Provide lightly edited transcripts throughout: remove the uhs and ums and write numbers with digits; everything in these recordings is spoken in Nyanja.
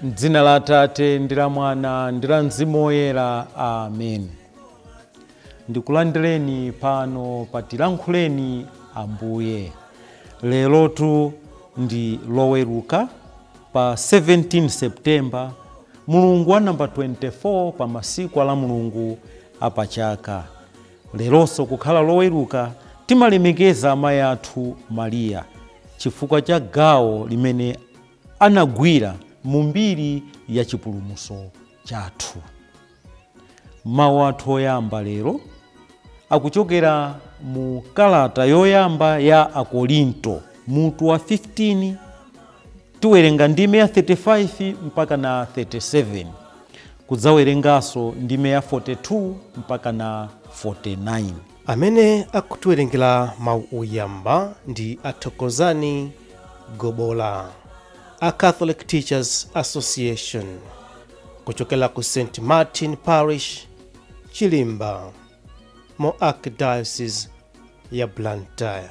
M'dzina la Atate ndi la Mwana ndi la Mzimu Woyera, amen. Ndikulandireni pano pa Tilankhuleni Ambuye. Lerotu ndi Loweruka pa 17 September, mulungu wa namba 24 pa masiku a Mulungu apachaka. Leronso kukhala Loweruka, timalemekeza amayi athu Mariya chifukwa cha gawo limene anagwira mu mbiri ya chipulumutso chathu. Mawu athu oyamba lero akuchokera mu kalata yoyamba ya Akorinto, mutu wa 15, tiwerenga ndime ya 35 mpaka na 37, kudzawerenganso ndime ya 42 mpaka na 49. Amene akutiwerengera mawu oyamba ndi Athokozani Gobola a Catholic Teachers Association kuchokera ku St Martin Parish, Chilimba, mu Archdiocese ya Blantyre.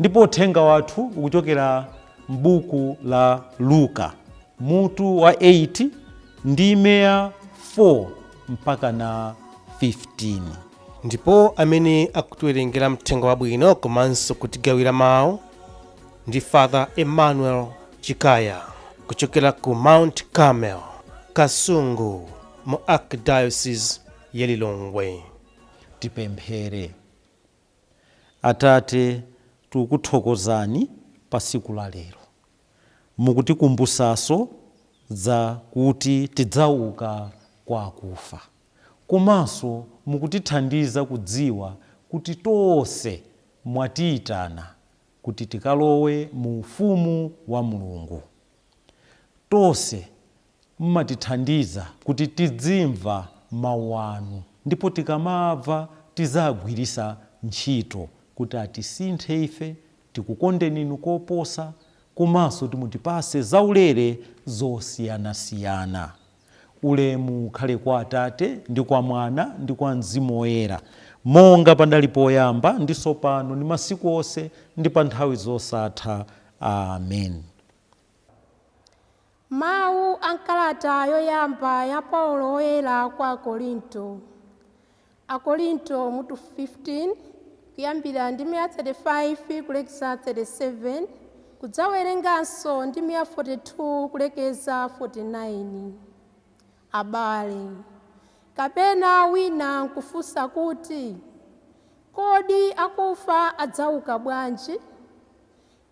Ndipo uthenga wathu ukuchokera m'buku la Luka, mutu wa 8, ndime ya 4 mpaka na 15. Ndipo amene akutiwerengera mthenga wabwino komanso kutigawira mawu ndi Father Emmanuel Chikaya kuchokera ku Mount Carmel, Kasungu, mu Archdiocese ya Lilongwe. Tipemphere. Atate, tikuthokozani pa tsiku la lero. Mukutikumbusanso za kuti tidzauka kwa akufa, komanso mukutithandiza kudziwa kuti tonse mwatiyitana kuti tikalowe mu ufumu wa Mulungu. Tonse mmatithandiza kuti tidzimva mawu anu, ndipo tikamamva tizagwirisa ntchito kuti atisinthe ife, tikukondeni inu koposa, komanso timutipase zaulere zosiyanasiyana. Ulemu ukhale kwa Atate ndi kwa Mwana ndi kwa Mzimu Woyera, monga padali poyamba, ndi tsopano, ndi masiku onse, ndi pa nthawi zosatha, amen. Mawu a mkalata yoyamba ya Paulo Woyera kwa Akorinto. Akorinto mutu 15, kuyambira ndime ya 35 kulekeza 37, kudzawerenganso ndime ya 42 kulekeza 49. Abale, kapena wina nkufunsa kuti, "Kodi akufa adzauka bwanji?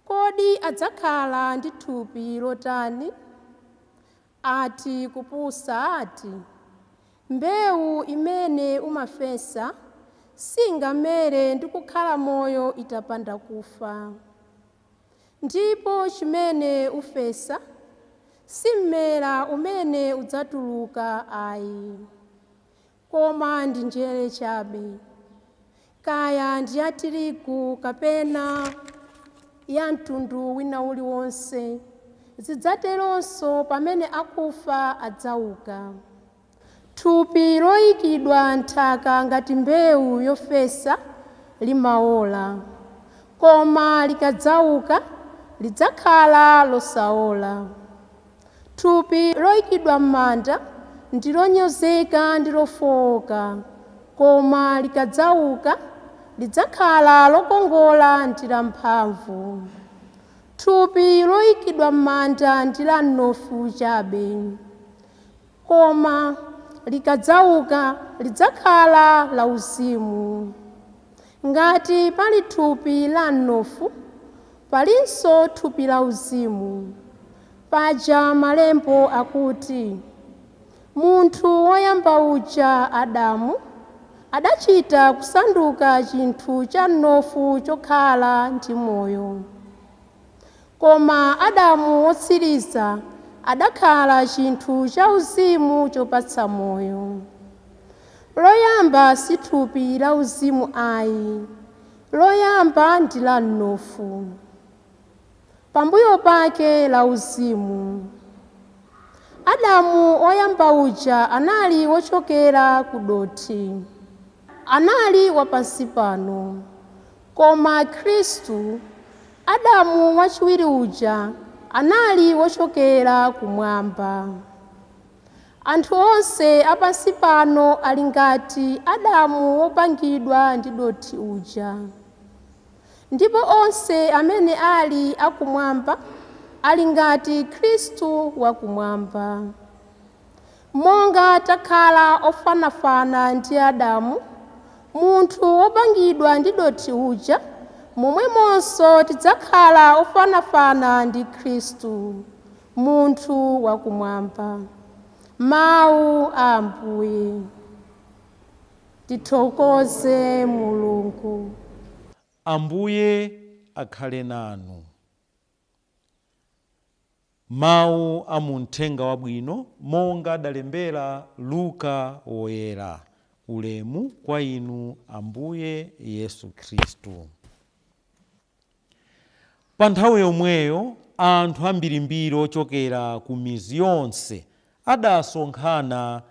Kodi adzakhala ndi thupi lotani?" Ati kupusa ati! Mbewu imene umafesa singamere ndi kukhala moyo itapanda kufa. Ndipo chimene ufesa si mmera umene udzatuluka ayi, koma ndi njere chabe, kaya ndi ya tirigu kapena ya mtundu wina uliwonse. Zidzateronso pamene akufa adzauka. Thupi loyikidwa nthaka ngati mbewu yofesa limaola, koma likadzauka lidzakhala losaola. Thupi loyikidwa m'manda ndi lonyozeka ndi lofowoka, koma likadzauka lidzakhala lokongola ndi lamphamvu. Thupi loyikidwa m'manda ndi la mnofu chabe, koma likadzauka lidzakhala lauzimu. Ngati pali thupi la mnofu, palinso thupi lauzimu. Paja malembo akuti, "Munthu woyamba uja, Adamu, adachita kusanduka chinthu cha mnofu chokhala ndi moyo," koma Adamu wotsiriza adakhala chinthu chauzimu chopatsa moyo. Loyamba si thupi lauzimu ayi, loyamba ndi la mnofu, pambuyo pake lauzimu. Adamu woyamba uja anali wochokera ku dothi, anali wapansi pano, koma Khristu, Adamu wachiwiri uja, anali wochokera kumwamba. Anthu onse apansi pano ali ngati Adamu wopangidwa ndi dothi uja. Ndipo onse amene ali akumwamba ali ngati Khristu wakumwamba. Monga takhala ofanafana ndi Adamu, munthu wopangidwa ndi dothi uja, momwemonso tidzakhala ofanafana ndi Khristu, munthu wakumwamba. Mawu a Ambuye. Tithokoze Mulungu. Ambuye akhale nanu. Mawu a mu Mthenga Wabwino monga adalembera Luka Woyera. Ulemu kwa inu Ambuye Yesu Khristu. Pa nthawi yomweyo anthu ambirimbiri ochokera ku midzi yonse adasonkhana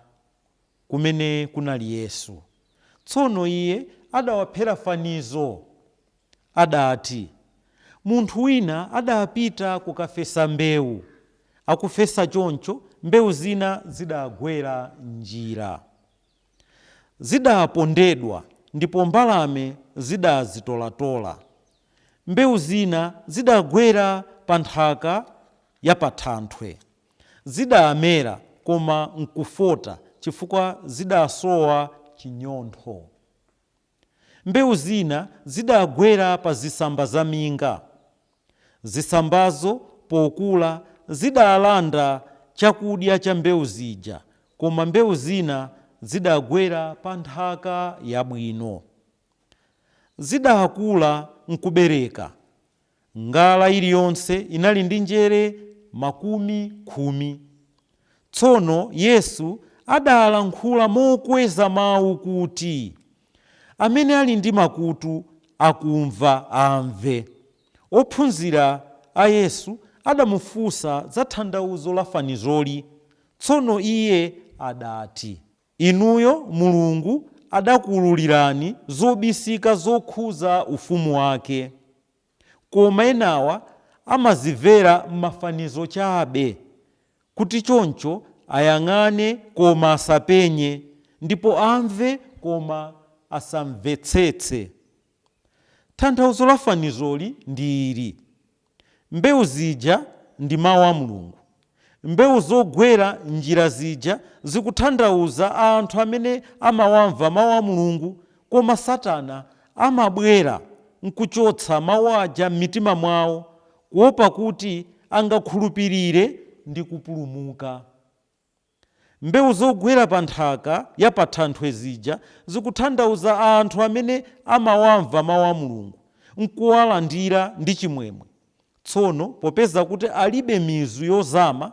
kumene kunali Yesu. Tsono iye adawaphera fanizo, adati, munthu wina adapita kukafesa mbewu. Akufesa choncho, mbewu zina zidagwera njira, zidapondedwa ndipo mbalame zidazitolatola. Mbewu zina zidagwera pa nthaka ya pathanthwe, zidamera koma nkufota chifukwa zidasowa chinyontho. Mbewu zina zidagwera pa zitsamba za minga. Zitsambazo pokula zidalanda chakudya cha mbewu zija, koma mbewu zina zidagwera pa nthaka yabwino. Zidakula nkubereka. Ngala iliyonse inali ndi njere 10. Tsono Yesu adalankhula mokweza mawu kuti, amene ali ndi makutu akumva amve. Ophunzira a Yesu adamufunsa za tanthauzo la fanizoli. Tsono iye adati, inuyo Mulungu adakuwululirani zobisika zokhuza ufumu wake, koma enawa amazimvera m'mafanizo chabe, kuti choncho ayang'ane koma asapenye, ndipo amve koma asamvetsetse. Tanthauzo la fanizoli ndi ili: mbewu zija ndi mawu a Mulungu. Mbewu zogwera njira zija zikutanthauza anthu amene amawamva mawu a Mulungu, koma Satana amabwera nkuchotsa mawu aja m'mitima mwawo, kuopa kuti angakhulupirire ndi kupulumuka. Mbewu zogwera pa nthaka ya pathanthwe zija zikutanthauza anthu amene amawamva mawu a Mulungu nkuwalandira ndi chimwemwe. Tsono popeza kuti alibe mizu yozama,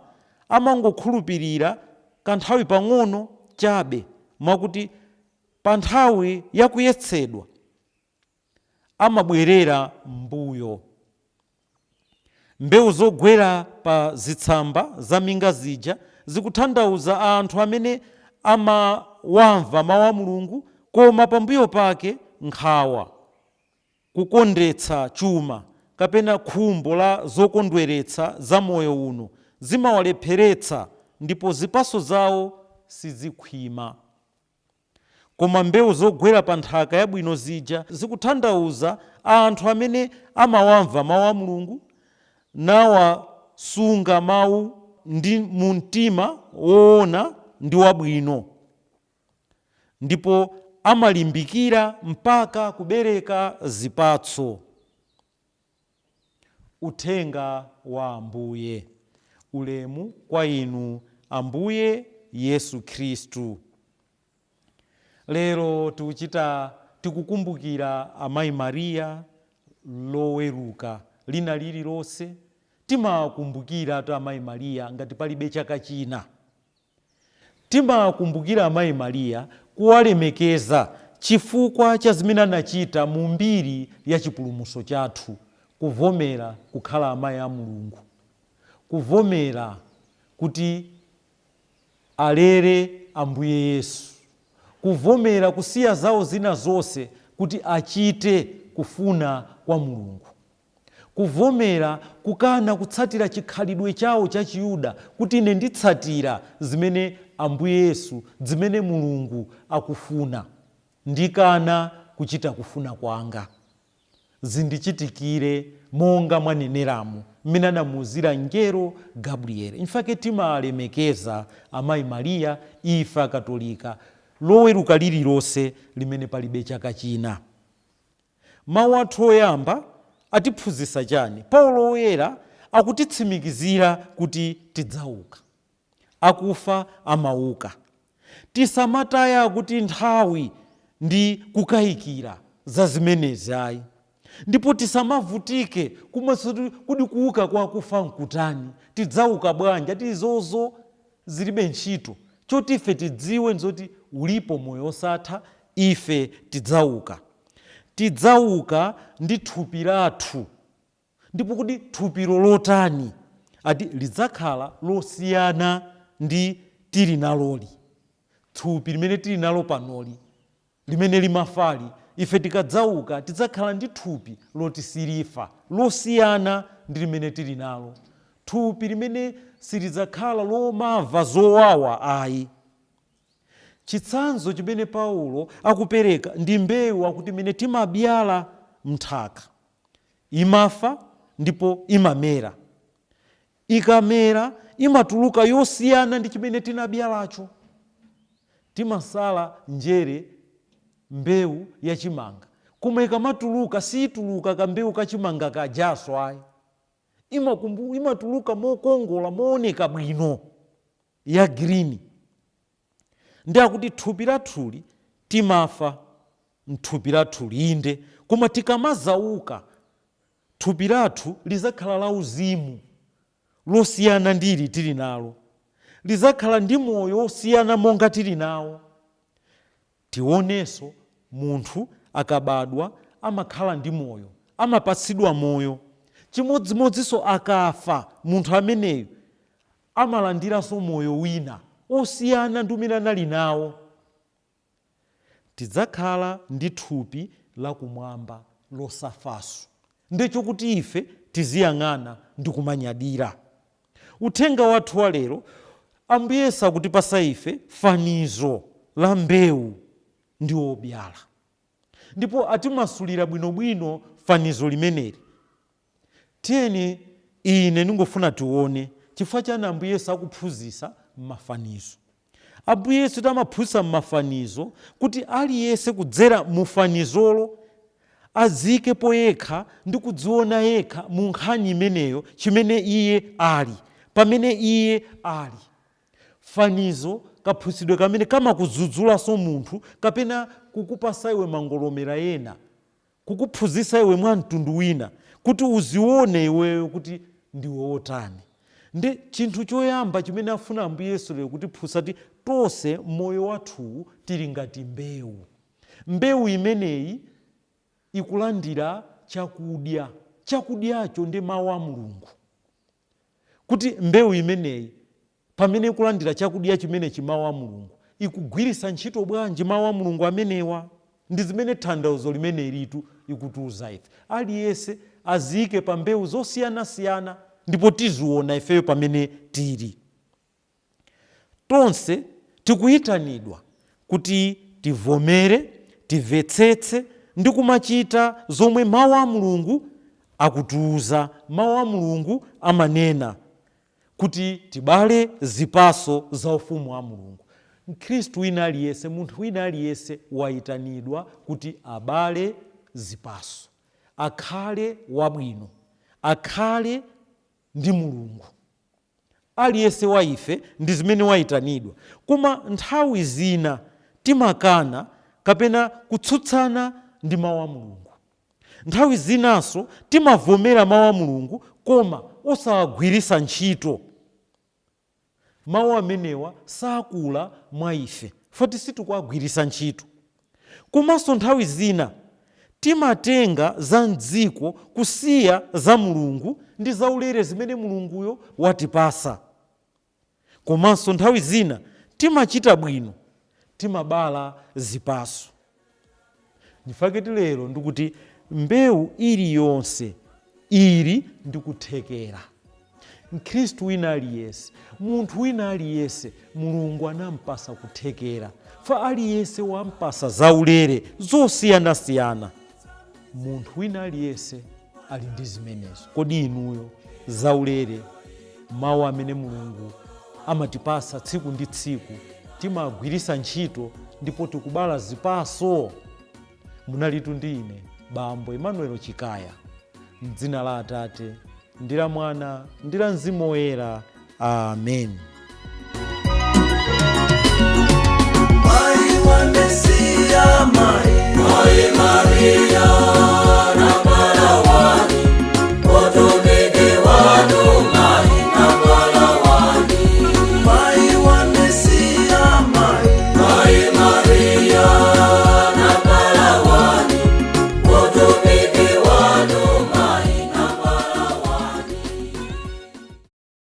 amangokhulupirira kanthawi pang'ono chabe, mwakuti pa nthawi yakuyetsedwa amabwerera m'mbuyo. Mbewu zogwera pa zitsamba za minga zija zikutanthauza anthu amene amawamva mawu a Mulungu, koma pambuyo pake nkhawa, kukondetsa chuma kapena khumbo la zokondweretsa za moyo uno zimawalepheretsa, ndipo zipatso zawo sizikhwima. Koma mbewu zogwera pa nthaka yabwino zija zikutanthauza anthu amene amawamva mawu a Mulungu nawasunga mawu ndi mu mtima woona ndi wabwino, ndipo amalimbikira mpaka kubereka zipatso. Uthenga wa Ambuye. Ulemu kwa inu Ambuye Yesu Khristu. Lero tikukumbukira Amayi Mariya. Loweruka lina lililonse timakumbukira tu Amayi Mariya ngati palibe chaka china. Timakumbukira Amayi Mariya kuwalemekeza chifukwa cha zimene anachita mu mbiri ya chipulumutso chathu, kuvomera kukhala amayi a Mulungu, kuvomera kuti alere Ambuye Yesu, kuvomera kusiya zawo zina zonse kuti achite kufuna kwa Mulungu, kuvomera kukana kutsatira chikhalidwe chawo cha Chiyuda kuti ine nditsatira zimene Ambuye Yesu, zimene Mulungu akufuna, ndikana kuchita kufuna kwanga, zindichitikire monga mwaneneramo, mmene anamuuzira mngelo Gabriele. Infake timalemekeza amayi Mariya ife Akatolika Loweruka lililonse limene palibe chaka china. Mawu athu oyamba atiphunzitsa chani? Paulo Woyera akutitsimikizira kuti tidzauka, akufa amauka. Tisamataya kuti nthawi ndi kukayikira za zimenezi ayi, ndipo tisamavutike kumaso kuti kuuka kwa akufa nkutani, tidzauka bwanji? Ati izozo zilibe ntchito. Choti ife tidziwe nzoti ulipo moyo osatha, ife tidzauka. Tidzauka ndi thupi lathu. Ndipo kuti thupilo lotani? Ati lidzakhala losiyana ndi tili naloli. Thupi limene tili nalo panoli, limene limafali, ife tikadzauka tidzakhala ndi thupi loti silifa, losiyana ndi limene tili nalo, thupi limene silidzakhala lomamva zowawa ayi. Chitsanzo chimene Paulo akupereka ndi mbewu, akuti imene timabyala mnthaka imafa ndipo imamera. Ikamera imatuluka yosiyana ndi chimene tinabyalacho. Timasala njere, mbewu yachimanga, koma ikamatuluka siituluka kambewu kachimanga kajaso ayi. Imatuluka mokongola, mooneka bwino, ya green. Ndi akuti thupi lathuli timafa mthupi lathu linde, koma tikamazauka thupi lathu lizakhala la uzimu, losiyana ndi ili tili nalo, lizakhala ndi moyo osiyana monga tili nawo. Tionenso munthu akabadwa amakhala ndi moyo, amapatsidwa moyo. Chimodzimodzinso akafa munthu ameneyo amalandiranso moyo wina osiyana ndi umene anali nawo. Tidzakhala ndi thupi lakumwamba losafanso, ndicho kuti ife tiziyang'ana ndi kumanyadira. Uthenga wathu wa lero, Ambuye Yesu akutipasa ife fanizo la mbewu ndi obyala, ndipo atimasulira bwinobwino fanizo limeneli. Tiyeni ine ndingofuna tione chifukwa chani Ambuye Yesu akuphunzitsa m'mafanizo. Ambuye Yesu tamaphunzitsa m'mafanizo kuti aliyense kudzera mu fanizolo azikepo yekha ndi kudziona yekha mu nkhani imeneyo, chimene iye ali, pamene iye ali. Fanizo kaphunzitsidwe kamene kamakudzudzulaso munthu kapena kukupasa iwe mangolomera ena, kukuphunzitsa iwe mwa mtundu wina kuti uzione iweyo kuti ndiwe wotani. Ndi chinthu choyamba chimene afuna Ambuye Yesu lero kutiphunzitsa kuti tonse moyo wathuwu tili ngati mbewu. Mbewu imeneyi ikulandira chakudya, chakudyacho ndi mawu a Mulungu. Kuti mbewu imeneyi pamene ikulandira chakudya chimenechi, mawu a Mulungu, ikugwiritsa ntchito bwanji mawu a Mulungu amenewa? Ndi zimene tanthauzo limene litu ikutiuza ife. Aliyense aziyike pa mbewu zosiyanasiyana ndipo tiziona ifeyo pamene tili. Tonse tikuyitanidwa kuti tivomere, timvetsetse ndi kumachita zomwe mawu a Mulungu akutiuza, mawu a Mulungu amanena, kuti tibale zipaso za ufumu wa Mulungu. Mkhristu wina aliyense, munthu wina aliyense wayitanidwa kuti abale zipaso, akhale wabwino, akhale ndi Mulungu. Aliyense wa ife ndi zimene wayitanidwa, koma nthawi zina timakana kapena kutsutsana ndi mawu a Mulungu. Nthawi zinanso timavomera mawu a Mulungu koma osawagwiritsa ntchito. Mawu amenewa sakula mwa ife foti sitikuwagwiritsa ntchito. Komanso nthawi zina timatenga za mdziko kusiya za Mulungu ndi zaulere zimene Mulunguyo watipasa. Komanso nthawi zina timachita bwino, timabala zipaso. Ndifaketi lero ndikuti mbewu iliyonse ili ndikuthekera. Mkhristu wina aliyense, munthu wina aliyense, Mulungu anampasa kuthekera. Fa aliyense wampasa zaulere zosiyanasiyana. Munthu wina aliyense ali ndi zimenezo. Kodi inuyo zaulere, mawu amene Mulungu amatipasa tsiku ndi tsiku, timagwirisa ntchito ndipo tikubala zipaso? Munalitu ndi ine, Bambo Emmanuel Chikaya. Mdzina la Atate ndi la Mwana ndi la Mzimu Woyera, amen.